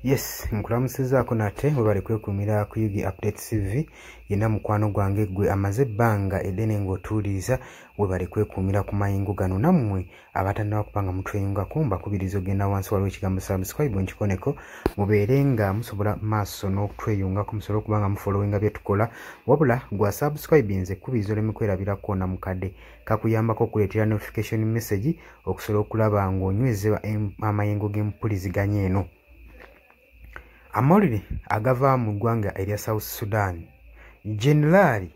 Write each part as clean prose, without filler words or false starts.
Yes, nkulamusizaako nate. Webale kwekuumira ku UG Update TV. Yenna mukwano gwange gwe amaze ebbanga eddene ng'otuwuliriza, webale kwekuumira ku mayingo gano. Nammwe abatannaba kuba nga mutweyungako, mbakubiriza ogenda wansi, waliwo ekigambo "subscribe", nkikoneko, mubeere nga musobola maaso n'okutweyungako, musobole okuba nga mufollowinga bye tukola. Wabula gwa subscribe, nze kubiriza oleme kwerabirako na mukadde kakuyambako okuleetera notification message, okusobola okulaba ng'onyweza amayengo g'empuliziganya eno. Amawulire agava mu ggwanga erya South Sudan, General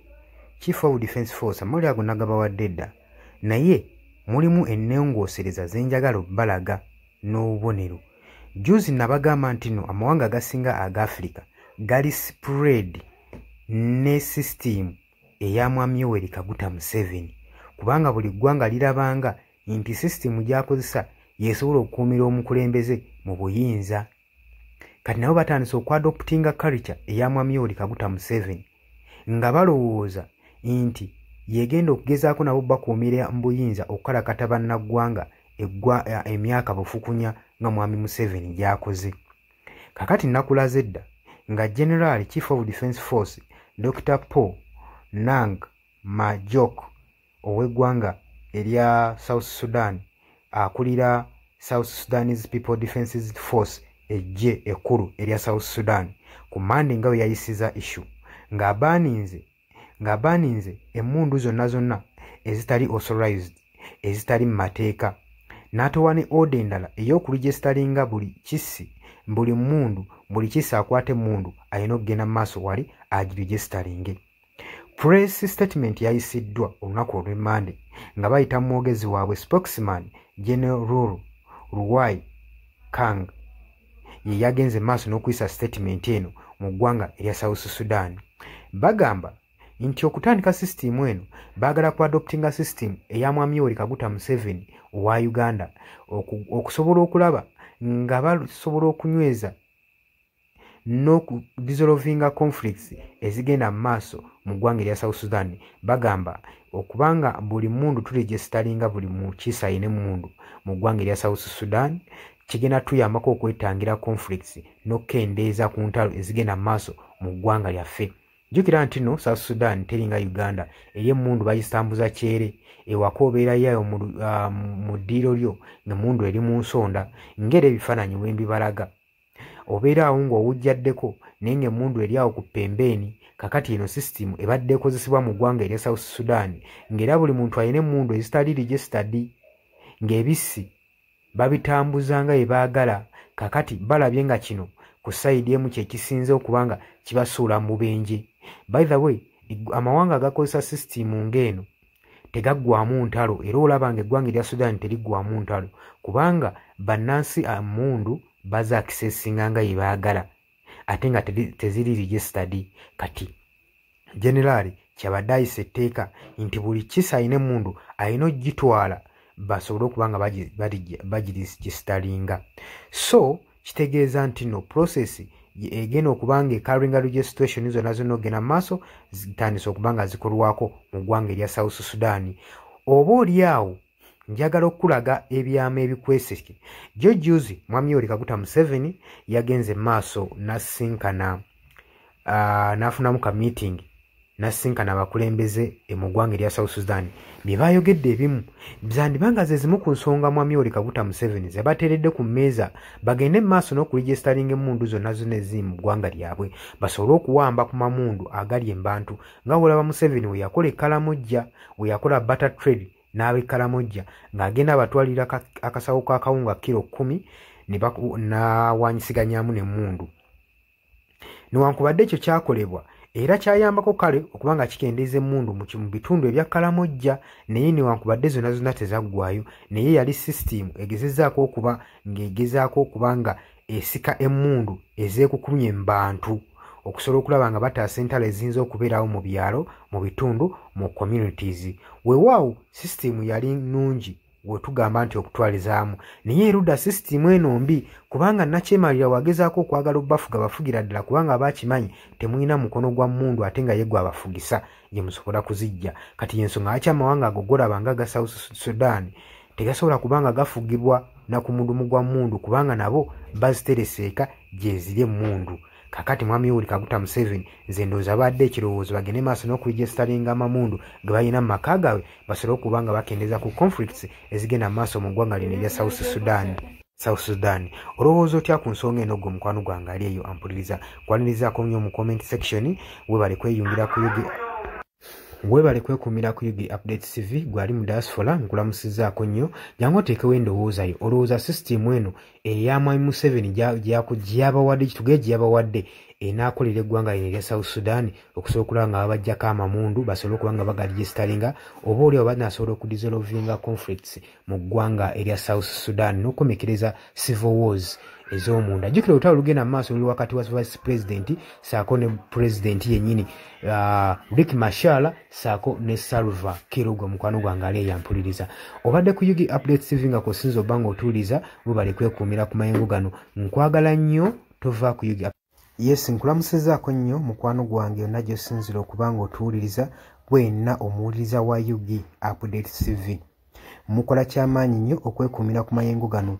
Chief of Defence Force, amawulire ago nagabawadde dda, naye mulimu ennongoosereza zenjagala obbalaga n'obubonero. Juzi nabagamba nti no amawanga agasinga aga Afirika gali spread ne system eya Mwami Yoweri Kaguta Museveni, kubanga buli ggwanga lirabanga nti system gy'akozesa yesobola okukuumira omukulembeze mu buyinza. Kati nabo batandise okwadoptinga culture eya Mwami Yoweri Kaguta Museveni, nga balowooza nti yegenda okugezaako nabo bakuumira mu buyinza okukalakata bannaggwanga emyaka bufukunya nga Mwami Museveni gy'akoze. Kakati nakulaze dda nga General Chief of Defence Force Dr Paul Nang Majok ow'eggwanga erya South Sudan, akulira South Sudanese People Defences Force, eggye ekkulu erya South Sudan, ku Mande nga bwe yayisiza issue ng'abaninze emmundu zonna zonna ezitali authorized, ezitali mu mateeka, n'atowa ne order endala ey'okuregisteringa buli kissi, buli mmundu. Buli kissi akwata emmundu alina okugenda mu maaso wali agiregisteringe. Press statement yayisiddwa olunaku olw'Emmande nga bayita mwogezi waabwe, spokesman General Lul Ruai Kang, ye yagenze maaso n'okuyisa statement eno mu ggwanga erya South Sudan. Bagamba nti okutandika sisitimu eno, baagala ku adoptinga sisitimu eya Mwami Yoweri Kaguta Museveni owa Uganda, okusobola okulaba nga basobola okunyweza n'okudissolvinga conflicts ezigenda mu maaso mu ggwanga erya South Sudan. Bagamba okubanga buli mundu turegisteringa, buli mukiisa ayina emmundu mu ggwanga erya South Sudan, kigenda tuyambako okwetangira conflicts n'okukendeeza ku ntalo ezigenda mu maaso mu ggwanga lyaffe. Jjukira nti no South Sudan teringa Uganda, eri emmundu bagitambuza kyere. Ewaka obeerayo mu ddiiro lyo ng'emmundu eri mu nsonda, ng'era ebifaananyi bwe mbibalaga. Obeera awo ng'owujjaddeko, naye ng'emmundu eri awo ku pembeeni. Kakati eno sisitimu ebadde ekozesebwa mu ggwanga erya South Sudan, ng'era buli muntu alina emmundu ezitali registered, ng'ebissi babitambuza nga bwe baagala. Kakati balabye nga kino ku side emu kyekisinze okuba nga kibasuula mu bubenje. By the way, amawanga agakozesa sisitimu ng'eno tegaggwamu ntalo, era olaba nga eggwanga erya Sudan teriggwamu ntalo, kubanga bannansi emmundu bazaakisesinga nga bye baagala, ate nga teziri registered. Kati General kyabadde ayisa etteeka nti buli kisa alina emmundu alina ogitwala basobole okuba nga bagiregisteringa. So kitegeeza nti no process egenda okuba nga ekaringa registration zonna zonna ogenda mu maaso zitandise okuba nga zikolwako mu ggwanga erya South Sudan. Oba oli awo njagala okulaga ebyama ebikweseke. Jo juzi Mwami Yoweri Kaguta Museveni yagenze maaso nasinkana, n'afunamu ka meeting, nasinkana abakulembeze mu ggwanga erya South Sudan. Bye baayogedde ebimu zandibanga ze zimu ku nsonga Mwami Yoweri Kaguta Museveni ze bateeredde ku mmeeza, bagende mu maaso n'okuregisteringa emmundu zonna zonna eziri mu ggwanga lyabwe, basobole okuwamba ku mamundu agali embantu, nga bw'olaba Museveni we yakola e Kalamojja, we yakola barter trade n'ab'e Kalamojja, ng'agenda abatwalira akasawo k'akawunga kiro 10 n'awanyisiganyaamu n'emmundu. Newankubadde ekyo kyakolebwa era kyayambako kale okuba nga kikendeeza emmundu mu bitundu ebya Kalamojja, naye newankubadde zonna zonna tezaggwayo, naye yali sisitimu egezezzaako okuba ng'egezaako okuba nga esika emmundu ezeekukumye mu bantu, okusobola okulaba nga bataasa entalo eziyinza okubeerawo mu byalo, mu bitundu, mu communities. Weewaawo sisitimu yali nnungi wetugamba nti okutwalizaamu, naye erudda sisitimu eno mbi, kubanga nakyemalira wagezaako okwagala obbafuga, bafugira ddala, kubanga bakimanyi temulina mukono gwa mmundu, ate nga ye gwe abafugisa gye musobola kuzijja. Kati yensonga lwaki amawanga ago golaba nga ga South Sudan tegasobola kubanga gafugibwa na ku mudumu gwa mmundu, kubanga nabo bazitereseeka gye ziri emmundu. Kakati Mwami Yoweri Kaguta Museveni, nze ndowooza badde ekirowoozo bagende maaso n'okuregisitaringa amamundu ge balina mu maka gaabwe, basobole okuba nga bakendeeza ku conflicts ezigenda mu maaso mu ggwanga lino erya South Sudan. South Sudan. Olowooza otya ku nsonga eno gwe mukwano gwange ali eyo ampuliriza? Kwanirizaako nnyo mu comment section. Webale kweyungira ku UG, webale kwekuumira ku UG Updates TV. Gwali mu diaspora, nkulamusizzaako nnyo. Jangu oteekewo endowooza yo. Olowooza system eno eya Mwami Museveni gyabawadde, kituge gyabawadde, enaakolera eggwanga lino erya South Sudan okusobola okulaba nga babaggyako amamundu, basobole okuba nga bagaregisteringa, oba oli awo banaasobola okudissolvinga conflicts mu ggwanga erya South Sudan n'okukomekkereza civil wars ez'omunda? Jjukira olutalo lugenda mu maaso luli wakati wa vice president saako ne president yennyini, Riek Machar saako ne Salva Kiir. Gwe mukwano gwange ali eyampuliriza, obadde ku UG Updates TV nga kosinza obba nga otuwuliriza, webale kwekuumira ku mayengo gano. Nkwagala nnyo, tova ku UG. Yes, nkulamusizzaako nnyo mukwano gwange yonna gy'osinzira okuba nga otuwuliriza, gwenna omuwuliriza wa UG Updates TV. Mukola kyamaanyi nnyo okwekuumira ku mayengo gano.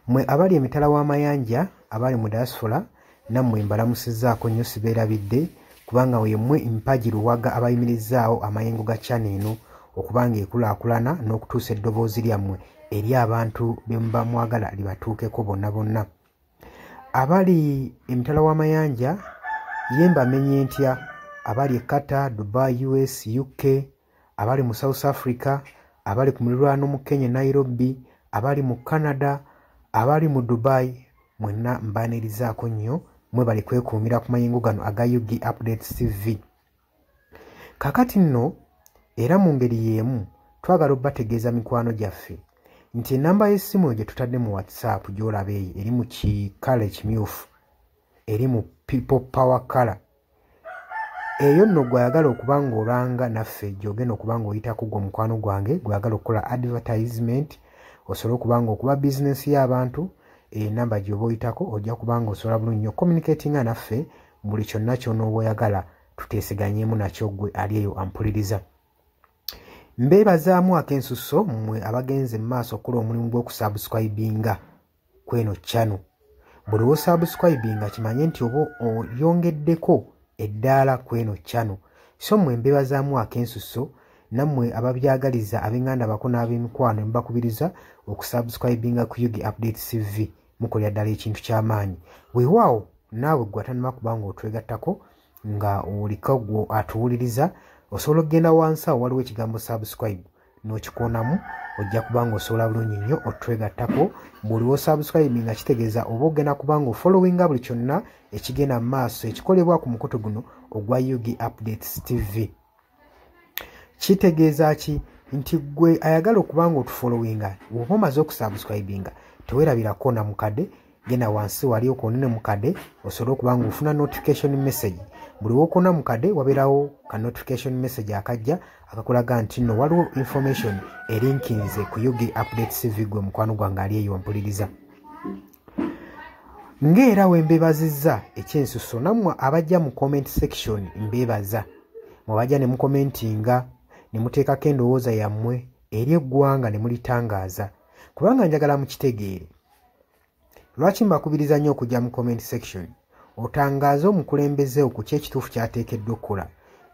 Mwe abali emitala w'amayanja, abali mu diaspora, nammwe mbalamusizzaako nnyo, sibeerabidde, kubanga yemmwe mpagi luwaga abayimirizaawo amayengo ga channel eno okuba nga ekulaakulana n'okutuusa eddoboozi lyammwe eri abantu be muba mwagala libatuukeko bonna bonna. Abali emitala w'amayanja ye mbamenye ntya? Abali e Qatar, Dubai, US, UK, abali mu South Africa, abali ku mulirwano mu Kenya, Nairobi, abali mu Canada, abali mu Dubai, mwenna mbaanirizaako nnyo. Mwebali kwekuumira ku mayengo gano aga UG Updates TV. Kakati nno era mu ngeri y'emu twagala obbategeeza, mikwano gyaffe, nti enamba y'essimu gye tutadde mu WhatsApp gy'olaba eyo eri mu kikala ekimyufu, eri mu people power color eyo nno, gw'ayagala okuba ng'olanga naffe, gy'ogenda okuba ng'oyitako. Gwe omukwano gwange gw'ayagala okukola advertisement, osobole okuba nga okuba bizinensi y'abantu, enamba gy'oba oyitako ojja kuba nga osobola bulungi nnyo communicatinga naffe buli kyonna ky'onooba oyagala tuteeseganyemu nakyo. Gwe ali eyo ampuliriza, mbeebazaamu ak'ensusso mmwe abagenze mu maaso okukola omulimu gw'okusubscribinga kweno channel. Buli wosubscribinga, kimanye nti oba oyongeddeko eddaala kweno channel. So mmwe mbeebazaamu ak'ensusso. Nammwe ababyagaliza ab'eŋŋanda bako n'ab'emikwano, mubakubiriza okusubscribinga ku UG Updates TV, mukolera ddala ekintu ky'amaanyi. Weewaawo naawe gwe atanaba kuba nga otwegattako, nga oliko gwe atuwuliriza, osobola okugenda wansi awo waliwo ekigambo subscribe n'okikoonamu, ojja kuba nga osobola bulungi nnyo otwegattako. Buli wosubscribe nga kitegeeza oba ogenda kuba nga ofollowinga buli kyonna ekigenda mu maaso ekikolebwa ku mukutu guno ogwa UG Updates TV. Kitegeeza ki? Nti gwe ayagala okuba nga otufollowinga, oba omaze okusubscribinga, teweerabira koona mukadde. Genda wansi wali okoonene mukadde, osobole okuba nga ofuna notification message. Buli wokoona mukadde, wabeerawo ka notification message akajja akakulaga nti nno waliwo information erinkinze ku UG Updates TV. Gwe mukwano gwange ali eyo mpuliriza, ng'era wembebazizza ekyensuso, nammwe abajja mu comment section mbeebaza. Mwebajja ne mukomentinga ne muteekako endowooza yammwe eri eggwanga ne mulitangaaza, kubanga njagala mukitegeere lwaki mbakubiriza nnyo okujja mu comment section otangaaze omukulembeze ku ki ekituufu kyateekeddwa okukola.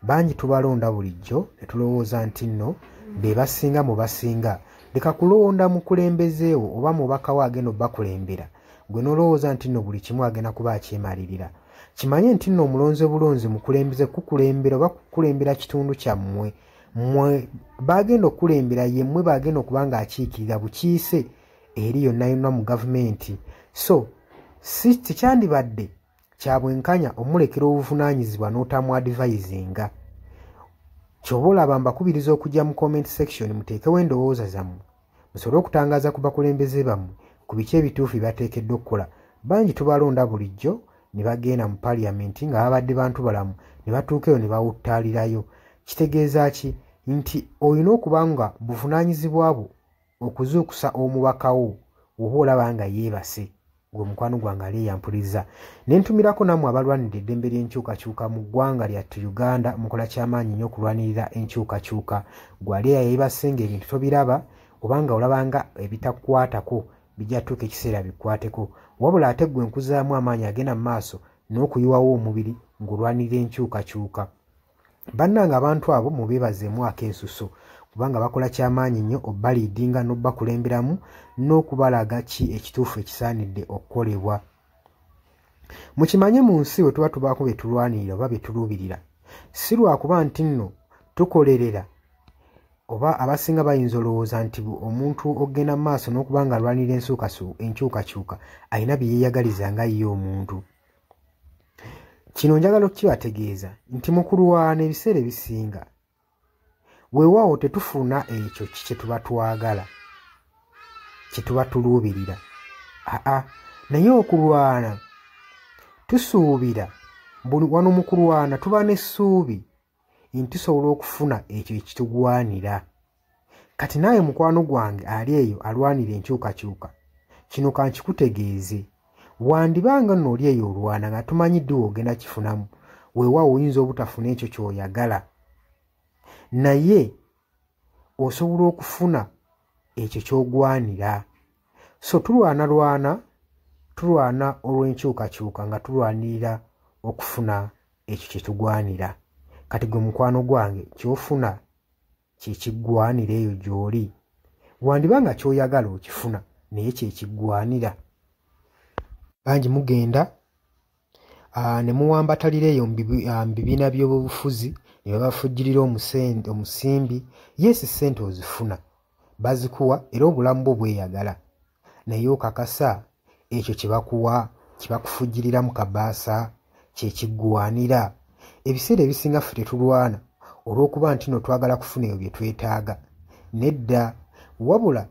Bangi tubalonda bulijjo ne tulowooza nti nno be basinga mu basinga. Leka kulonda mukulembezeewo oba mubaka wo agenda obbakulembera, gwe n'olowooza nti nno buli kimu agenda kuba akyemalirira. Kimanye nti nno omulonze bulonzi mukulembeze kukulembera oba kukulembera kitundu kyammwe. Mmwe bagenda okukulembera, yemmwe bagenda okuba nga akiikirira bukiise eri yonna yonna mu gavumenti. So si tekyandibadde kya bwenkanya omulekera obuvunaanyizibwa n'otamu advisinga. Kyoba olaba mbakubiriza okujja mu comment section muteekewo endowooza zammwe, musobole okutangaaza ku bakulembeze bammwe ku biki ebituufu byebateekeddwa okukola. Bangi tubalonda bulijjo ne bagenda mu paliyamenti nga babadde bantu balamu, ne batuuka eyo ne bawuttaalirayo. Kitegeeza ki? Nti olina okuba nga buvunaanyizibwa bwo okuzuukusa omubakawo oba olaba nga yeebase. Gwe mukwano gwange ali eyampuliriza, ne ntumirako nammwe abalwanirira eddembe ly'enkyukakyuka mu ggwanga lyattu Uganda, mukola kyamaanyi nnyo okulwanirira enkyukakyuka. Gwali eyayeebase nga ebintu tobiraba, obanga olabanga ebitakukwatako, Bijja tuuka ekiseera bikwateko. Wabula ate ggwe nkuzaamu amaanyi agenda mu maaso n'okuyiwawo omubiri ng'olwanirira enkyukakyuka. Bannange, abantu abo mubeebazeemu ak'ensuso, kubanga bakola kyamaanyi nnyo obbaliidinga n'obbakulemberamu n'okubalaga ki ekituufu ekisaanidde okukolebwa. Mukimanye, mu nsi bwe tuba tubaako bye tulwanirira oba bye tuluubirira, si lwakuba nti nno tukolerera, oba abasinga bayinza olowooza nti omuntu okugenda mu maaso n'okuba nga alwanirira enkyukakyuka alina bye yeeyagaliza nga ye omuntu. Kino njagala okukibategeeza nti mu kulwana ebiseera ebisinga, weewaawo tetufuna ekyo kye tuba twagala, kye tuba tuluubirira, aa, naye okulwana tusuubira wano mu kulwana tuba n'essuubi nti tusobola okufuna ekyo ekitugwanira. Kati naawe mukwano gwange ali eyo alwanira enkyukakyuka, kino kankikutegeeze: wandibanga nno oli eyo olwana nga tumanyi ddi woogenda kifunamu. Weewaawo oyinza obutafuna ekyo ky'oyagala, naye osobola okufuna ekyo ky'ogwanira. So tulwanalwana, tulwana olw'enkyukakyuka nga tulwanirira okufuna ekyo kye tugwanira. Kati gwe mukwano gwange, ky'ofuna kyekiggwanira eyo gy'oli? Wandiba nga ky'oyagala okifuna, naye kyekiggwanira? Bangi mugenda ne muwambatalira eyo mu bibiina by'obufuzi ne babafujjirira omusimbi. Yes, ssente ozifuna, bazikuwa, era obulamu bwo bweyagala, naye okakasa ekyo kye bakuwa, kye bakufujjirira mu kabaasa, kyekiggwanira? Ebiseera ebisinga ffe tetulwana olw'okuba nti no twagala kufuna ebyo bye twetaaga, nedda, wabula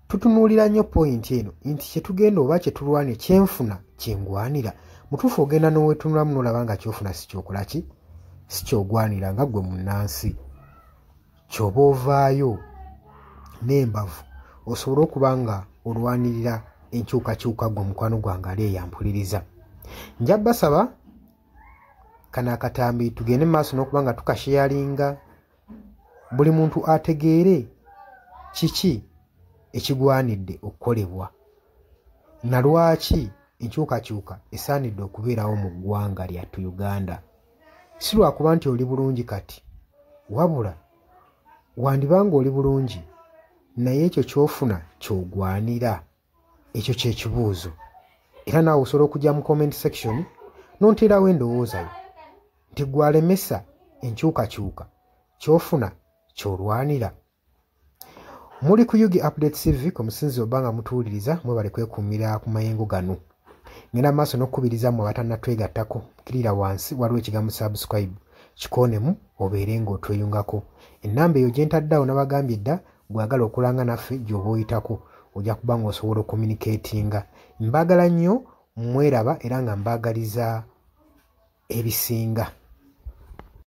tutunuulira nnyo point eno nti kyetugenda oba kyetulwane, kyenfuna kyengwanira? Mutuufu ogenda n'owetunulamu n'olaba nga kyofuna si kyokola ki, si kyogwanira nga ggwe munnansi. Kyoba ovaayo n'embavu osobole okuba nga olwanirira enkyukakyuka. Ggwe mukwano gwange ali eyampuliriza, nja basaba kano akatambi tugende mu maaso n'okuba nga tukasharinga, buli muntu ategeere kiki ekigwanidde okukolebwa na lwaki enkyukakyuka esaanidde okubeerawo mu ggwanga lyattu Uganda. Si lwakuba nti oli bulungi kati, wabula wandibanga oli bulungi, naye ekyo ky'ofuna ky'ogwanira? Ekyo kyekibuuzo. Era naawe osobola okujja mu comment section n'onteerawo endowooza yo nti gwalemesa enkyukakyuka, ky'ofuna ky'olwanira? Muli ku Yugi Update TV kwe musinzi oba nga mutuwuliriza. Mwebale kwekuumira ku mayengo gano. Ngenda maaso n'okukubiriza mmwe abatannatwegattako, kirira wansi waliwo ekigambo "subscribe", kikoonemu obeere ng'otweyungako. Ennamba eyo gye ntaddeawo, nabagambye dda, gwagala okulanga naffe gy'oba oyitako ojja kuba ng'osobola ocommunicatinga. Mbaagala nnyo, mweraba, era nga mbaagaliza ebisinga.